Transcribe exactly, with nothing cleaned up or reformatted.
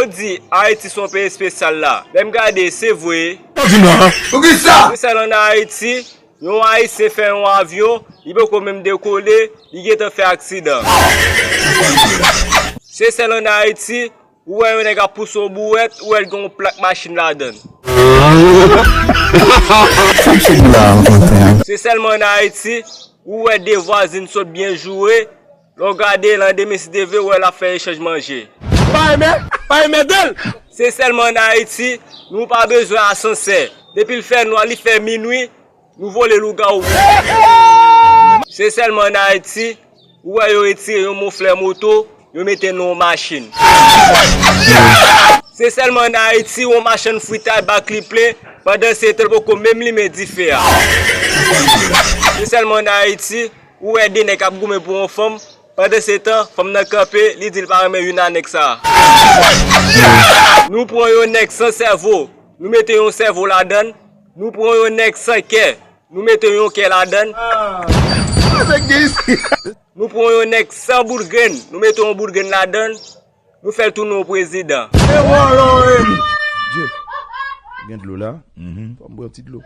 Di Ayiti se yon peyi espesyal la. Lè m gade, se vre. Poukisa? Se sèl ann Ayiti, yon Ayisyen fè yon avyon, li poko menm dekole, li gentan fè aksidan. Se sèl ann Ayiti, ou wè yon nèg ap pouse yon bouwèt, ou wè l gen yon plak machin ladan l. Se sèlman ann Ayiti, ou wè de vwazin sot byen joure, lè w gade, landemen, si Dye vle, ou wè l ap fè echanj manje. Pa renmen, pa renmen de l. Se sèlman ann Ayiti, nou pa bezwen asansè. Depi l fè nwa, li fè minwi, nou vole lougawou. Se sèlman ann Ayiti, ou wè yo retire yon moflè moto, yo mete nan yon machin. Se sèlman ann Ayiti, yon machann fritay bak li plen, pandan se tan l poko menm limen dife a. Se sèlman ann Ayiti, ou wè de nèg ap goumen pou yon fanm, pandan se tan, fanm nan kanpe, li di l pa renmen youn nan nèg sa a. Nou pran yon nèg san sèvo, nou mete yon sèvo ladan l, nou pran yon nèg san kè, nou mete yon kè ladan l. Nou pran yon nèg san bout grenn, nou mete yon bout grenn ladan l, nou fè l tounen yon prezidan. Dye, gen dlo la? Fò m bwè yon ti dlo.